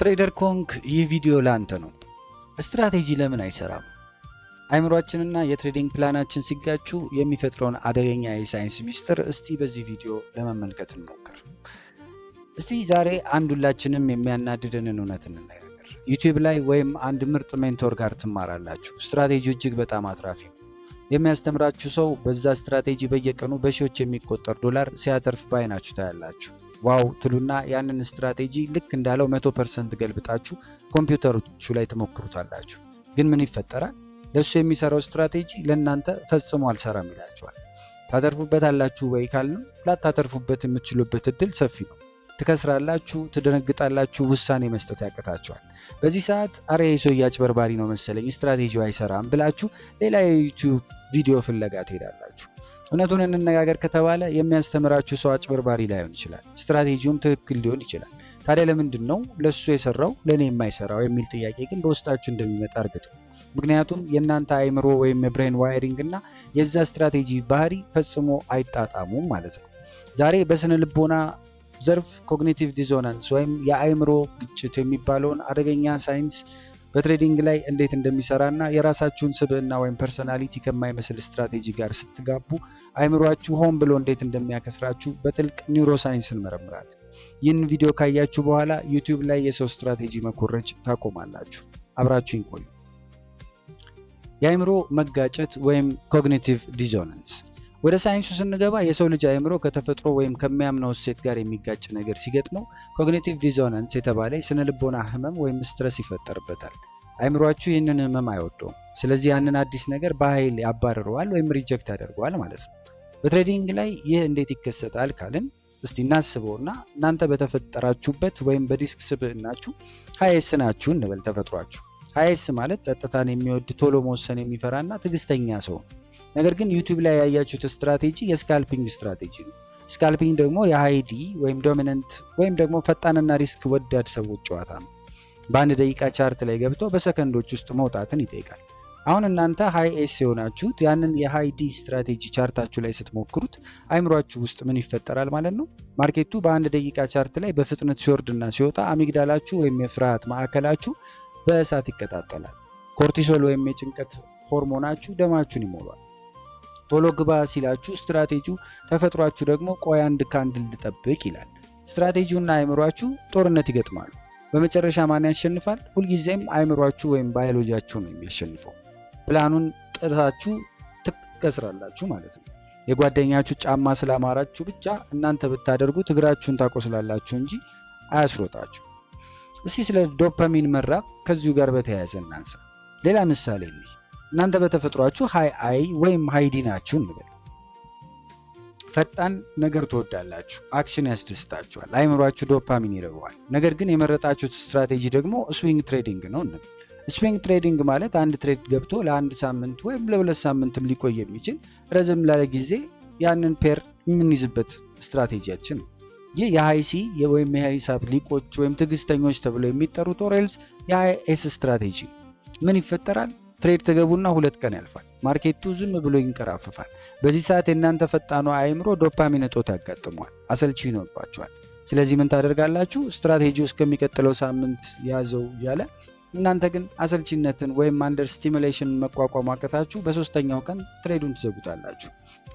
Trader ከሆንክ ይህ ቪዲዮ ለአንተ ነው። ስትራቴጂ ለምን አይሰራም? አእምሯችንና የ trading plan ኣችን ሲጋጩ የሚፈጥረውን አደገኛ የሳይንስ ሚስጥር እስቲ በዚህ ቪዲዮ ለመመልከት እንሞክር። እስቲ ዛሬ አንድ ሁላችንም የሚያናድደንን እውነት እንነጋገር። YouTube ላይ ወይም አንድ ምርጥ mentor ጋር ትማራላችሁ። ስትራቴጂው እጅግ በጣም አትራፊ ነው። የሚያስተምራችሁ ሰው በዛ ስትራቴጂ በየቀኑ በሺዎች የሚቆጠር ዶላር ሲያተርፍ ባይናችሁ ታያላችሁ። Wow ትሉና ያንን ስትራቴጂ ልክ እንዳለው 100% ገልብጣችሁ ኮምፒውተሮቹ ላይ ትሞክሩታላችሁ። ግን ምን ይፈጠራል? ለእሱ የሚሰራው ስትራቴጂ ለእናንተ ፈጽሞ አልሰራም ይላችኋል። ታተርፉበታላችሁ ወይ ካልንም ላታተርፉበት የምትችሉበት እድል ሰፊ ነው። ትከስራላችሁ፣ ትደነግጣላችሁ፣ ውሳኔ መስጠት ያቅታችኋል። በዚህ ሰዓት አረ ይህ ሰውዬ አጭበርባሪ ነው መሰለኝ፣ ስትራቴጂው አይሰራም ብላችሁ ሌላ የ YouTube ቪዲዮ ፍለጋ ትሄዳላችሁ። እውነቱን እንነጋገር ከተባለ የሚያስተምራችሁ ሰው አጭበርባሪ ላይሆን ይችላል፣ ስትራቴጂውም ትክክል ሊሆን ይችላል። ታዲያ ለምንድን ነው ለእሱ የሰራው ለእኔ የማይሰራው የሚል ጥያቄ ግን በውስጣችሁ እንደሚመጣ እርግጥ ነው። ምክንያቱም የእናንተ አእምሮ ወይም የ brain wiring እና የዛ ስትራቴጂ ባህሪ ፈጽሞ አይጣጣሙም ማለት ነው። ዛሬ በስነ ልቦና ዘርፍ cognitive dissonance ወይም የአእምሮ ግጭት የሚባለውን አደገኛ ሳይንስ በ trading ላይ እንዴት እንደሚሰራና የራሳችሁን ስብዕና ወይም personality ከማይመስል ስትራቴጂ ጋር ስትጋቡ አእምሯችሁ ሆን ብሎ እንዴት እንደሚያከስራችሁ በጥልቅ neuroscience እንመረምራለን። ይህን ቪዲዮ ካያችሁ በኋላ YouTube ላይ የሰው ስትራቴጂ መኮረጅ ታቆማላችሁ። አብራችሁኝ ቆዩ። የአእምሮ መጋጨት ወይም cognitive dissonance። ወደ ሳይንሱ ስንገባ የሰው ልጅ አእምሮ ከተፈጥሮ ወይም ከሚያምነው እሴት ጋር የሚጋጭ ነገር ሲገጥመው cognitive dissonance የተባለ የስነ ልቦና ህመም ወይም stress ይፈጠርበታል። አእምሯችሁ ይህንን ህመም አይወደውም። ስለዚህ ያንን አዲስ ነገር በኃይል ያባርረዋል ወይም reject ያደርገዋል ማለት ነው። በ trading ላይ ይህ እንዴት ይከሰታል ካልን እስቲ እናስበውና እናንተ በተፈጠራችሁበት ወይም በ DISC ስብዕናችሁ high S ናችሁ እንበል። ተፈጥሯችሁ high S ማለት ጸጥታን የሚወድ፣ ቶሎ መወሰን የሚፈራና ትዕግስተኛ ሰው ነው። ነገር ግን YouTube ላይ ያያችሁት ስትራቴጂ የ scalping ስትራቴጂ ነው። Scalping ደግሞ የ high D ወይም dominant ወይም ደግሞ ፈጣንና risk ወዳድ ሰዎች ጨዋታ ነው። በአንድ ደቂቃ chart ላይ ገብቶ በሰከንዶች ውስጥ መውጣትን ይጠይቃል። አሁን እናንተ high S የሆናችሁት ያንን የ high D ስትራቴጂ chart ኣችሁ ላይ ስትሞክሩት አይምሯችሁ ውስጥ ምን ይፈጠራል ማለት ነው? Market ኡ በአንድ ደቂቃ chart ላይ በፍጥነት ሲወርድና ሲወጣ amygdala ችሁ ወይም የፍርሃት ማዕከላችሁ በእሳት ይቀጣጠላል። Cortisol ወይም የጭንቀት ሆርሞናችሁ ደማችሁን ይሞላል። ቶሎ ግባ ሲላችሁ ስትራቴጂው፣ ተፈጥሯችሁ ደግሞ ቆይ አንድ candle ልጠብቅ ይላል። ስትራቴጂውና አይምሯችሁ ጦርነት ይገጥማሉ። በመጨረሻ ማን ያሸንፋል? ሁልጊዜም አይምሯችሁ ወይም ባዮሎጂያችሁ ነው የሚያሸንፈው። ፕላኑን ጥታችሁ ትከስራላችሁ ማለት ነው። የጓደኛችሁ ጫማ ስላማራችሁ ብቻ እናንተ ብታደርጉት እግራችሁን ታቆስላላችሁ እንጂ አያስሮጣችሁ። እስቲ ስለ ዶፓሚን መራብ ከዚሁ ጋር በተያያዘ እናንሳ። ሌላ ምሳሌ እንይ። እናንተ በተፈጥሯችሁ high I ወይም high D ናችሁ እንበል። ፈጣን ነገር ትወዳላችሁ፣ action ያስደስታችኋል፣ አይምሯችሁ ዶፓሚን ይርበዋል። ነገር ግን የመረጣችሁት ስትራቴጂ ደግሞ swing trading ነው እንበል። Swing trading ማለት አንድ trade ገብቶ ለአንድ ሳምንት ወይም ለ2 ሳምንትም ሊቆይ የሚችል ረዘም ላለ ጊዜ ያንን pair የምንይዝበት ስትራቴጂያችን ነው። ይህ የ high C ወይም የሂሳብ ሊቆች ወይም ትዕግስተኞች ተብለው የሚጠሩት or else የ high S ስትራቴጂ። ምን ይፈጠራል? Trade ትገቡና 2 ቀን ያልፋል። Market ኡ ዝም ብሎ ይንቀራፈፋል። በዚህ ሰዓት የእናንተ ፈጣኑ አእምሮ ዶፓሚን እጦት ያጋጥመዋል፣ አሰልቺ ይሆንባችኋል። ስለዚህ ምን ታደርጋላችሁ? ስትራቴጂው እስከሚቀጥለው ሳምንት ያዘው እያለ እናንተ ግን አሰልቺነትን ወይም under stimulation መቋቋም አቅታችሁ በሶስተኛው ቀን trade ኡን ትዘጉታላችሁ።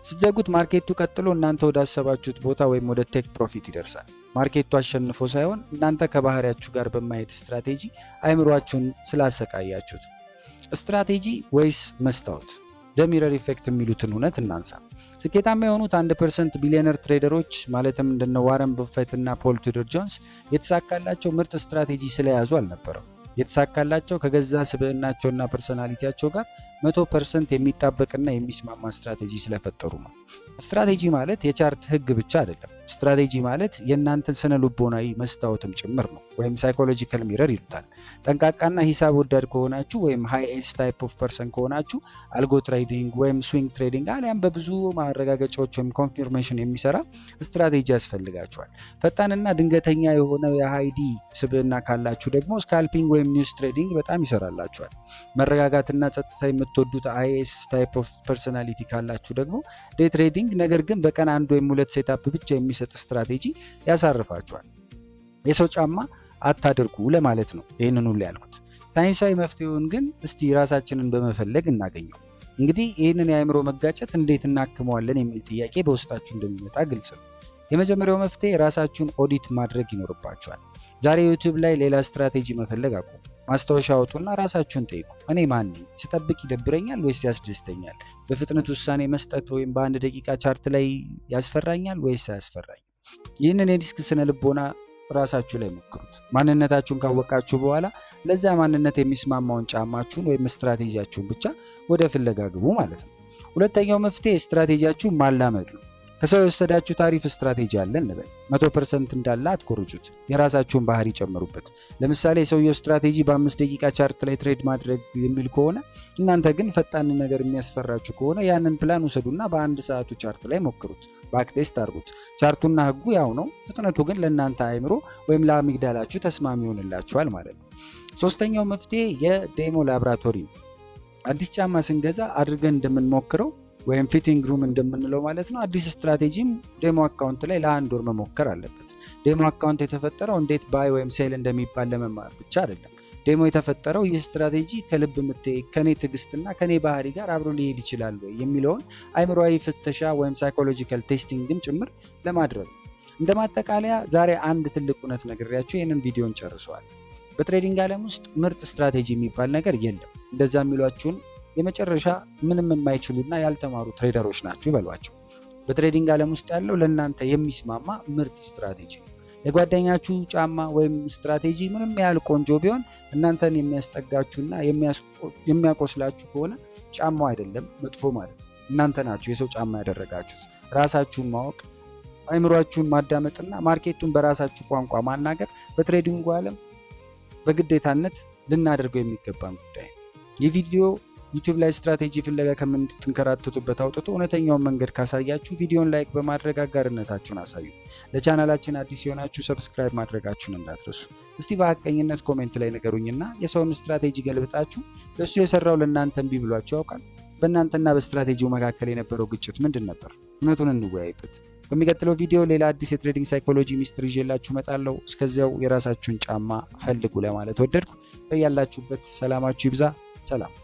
ስትዘጉት market ኡ ቀጥሎ እናንተ ወዳሰባችሁት ቦታ ወይም ወደ take profit ይደርሳል። Market ኡ አሸንፎ ሳይሆን እናንተ ከባህሪያችሁ ጋር በማይሄድ ስትራቴጂ አይምሯችሁን ስላሰቃያችሁት። ስትራቴጂ ወይስ መስታወት? The mirror effect የሚሉትን እውነት እናንሳ። ስኬታማ የሆኑት 1% ቢሊዮነር trader ኦች ማለትም እንደነ ዋረን በፌት እና ፖል ቱደር ጆንስ የተሳካላቸው ምርጥ ስትራቴጂ ስለያዙ አልነበረም። የተሳካላቸው ከገዛ ስብዕናቸውና personality ያቸው ጋር 100% የሚጣበቅና የሚስማማ ስትራቴጂ ስለፈጠሩ ነው። ስትራቴጂ ማለት የ chart ህግ ብቻ አይደለም። ስትራቴጂ ማለት የእናንተን ስነ ልቦናዊ መስታወትም ጭምር ነው፣ ወይም psychological mirror ይሉታል። ጠንቃቃና ሂሳብ ወዳድ ከሆናችሁ ወይም high S type of person ከሆናችሁ algo trading ወይም swing trading አሊያም በብዙ ማረጋገጫዎች ወይም confirmation የሚሰራ ስትራቴጂ ያስፈልጋችኋል። ፈጣንና ድንገተኛ የሆነ የ high D ስብዕና ካላችሁ ደግሞ scalping ወይም news trading በጣም ይሰራላችኋል። መረጋጋትና ጸጥታ የምትወዱት high S type of personality ካላችሁ ደግሞ day trading፣ ነገር ግን በቀን አንድ ወይም ሁለት setup ብቻ የሚሰጥ ስትራቴጂ ያሳርፋችኋል። የሰው ጫማ አታድርጉ ለማለት ነው ይህንን ሁሉ ያልኩት። ሳይንሳዊ መፍትሄውን ግን እስቲ ራሳችንን በመፈለግ እናገኘው። እንግዲህ ይህንን የአእምሮ መጋጨት እንዴት እናክመዋለን የሚል ጥያቄ በውስጣችሁ እንደሚመጣ ግልጽ ነው። የመጀመሪያው መፍትሄ ራሳችሁን ኦዲት ማድረግ ይኖርባችኋል። ዛሬ YouTube ላይ ሌላ ስትራቴጂ መፈለግ አቁሙ። ማስታወሻ አውጡና ራሳችሁን ጠይቁ። እኔ ማን ነኝ? ስጠብቅ ይደብረኛል ወይስ ያስደስተኛል? በፍጥነት ውሳኔ መስጠት ወይም በአንድ ደቂቃ chart ላይ ያስፈራኛል ወይስ አያስፈራኝም? ይህንን የ DISC ስነ ልቦና ራሳችሁ ላይ ሞክሩት። ማንነታችሁን ካወቃችሁ በኋላ ለዛ ማንነት የሚስማማውን ጫማችሁን ወይም ስትራቴጂያችሁን ብቻ ወደ ፍለጋ ግቡ ማለት ነው። ሁለተኛው መፍትሄ ስትራቴጂያችሁን ማላመድ ነው። ከሰው የወሰዳችሁት አሪፍ ስትራቴጂ አለ እንበል። 100% እንዳለ አትኮርጁት። የራሳችሁን ባህሪ ጨምሩበት። ለምሳሌ የሰውየው ስትራቴጂ በ5 ደቂቃ chart ላይ trade ማድረግ የሚል ከሆነ፣ እናንተ ግን ፈጣን ነገር የሚያስፈራችሁ ከሆነ ያንን ፕላን ውሰዱና በአንድ ሰዓቱ chart ላይ ሞክሩት። Backtest አድርጉት። Chart ኡና ህጉ ያው ነው። ፍጥነቱ ግን ለእናንተ አእምሮ ወይም ለ amygdala ችሁ ተስማሚ ይሆንላችኋል ማለት ነው። ሶስተኛው መፍትሄ የ demo laboratory ነው። አዲስ ጫማ ስንገዛ አድርገን እንደምንሞክረው ወይም fitting room እንደምንለው ማለት ነው። አዲስ ስትራቴጂም demo account ላይ ለአንድ ወር መሞከር አለበት። Demo account የተፈጠረው እንዴት buy ወይም sell እንደሚባል ለመማር ብቻ አይደለም። Demo የተፈጠረው ይህ ስትራቴጂ ከልብ ምቴ፣ ከኔ ትዕግስትና ከኔ ባህሪ ጋር አብሮ ሊሄድ ይችላል ወይ የሚለውን አይምሮዊ ፍተሻ ወይም psychological testing ም ጭምር ለማድረግ ነው። እንደ ማጠቃለያ ዛሬ አንድ ትልቅ እውነት ነግሬያችሁ ይህንን ቪዲዮን ጨርሰዋል። በ trading ዓለም ውስጥ ምርጥ ስትራቴጂ የሚባል ነገር የለም። እንደዛ የሚሏችሁን የመጨረሻ ምንም የማይችሉና ያልተማሩ trader ኦች ናችሁ በሏቸው። በ trading ዓለም ውስጥ ያለው ለእናንተ የሚስማማ ምርጥ ስትራቴጂ ነው። የጓደኛችሁ ጫማ ወይም ስትራቴጂ ምንም ያህል ቆንጆ ቢሆን እናንተን የሚያስጠጋችሁና የሚያቆስላችሁ ከሆነ ጫማው አይደለም መጥፎ ማለት ነው። እናንተ ናችሁ የሰው ጫማ ያደረጋችሁት። ራሳችሁን ማወቅ፣ አይምሯችሁን ማዳመጥና market ኡን በራሳችሁ ቋንቋ ማናገር በ trading ኡ ዓለም በግዴታነት ልናደርገው የሚገባን ጉዳይ ነው። ይህ ቪዲዮ YouTube ላይ ስትራቴጂ ፍለጋ ከምትንከራተቱበት አውጥቶ እውነተኛውን መንገድ ካሳያችሁ ቪዲዮን like በማድረግ አጋርነታችሁን አሳዩ። ለቻናላችን አዲስ የሆናችሁ subscribe ማድረጋችሁን እንዳትረሱ። እስቲ በሀቀኝነት comment ላይ ንገሩኝና የሰውን ስትራቴጂ ገልብጣችሁ ለእሱ የሰራው ለእናንተ እምቢ ብሏችሁ ያውቃል? በእናንተና በስትራቴጂው መካከል የነበረው ግጭት ምንድን ነበር? እውነቱን እንወያይበት። በሚቀጥለው ቪዲዮ ሌላ አዲስ የ trading psychology ሚስጥር ይዤላችሁ እመጣለሁ። እስከዚያው የራሳችሁን ጫማ ፈልጉ ለማለት ወደድኩ። በያላችሁበት ሰላማችሁ ይብዛ። ሰላም።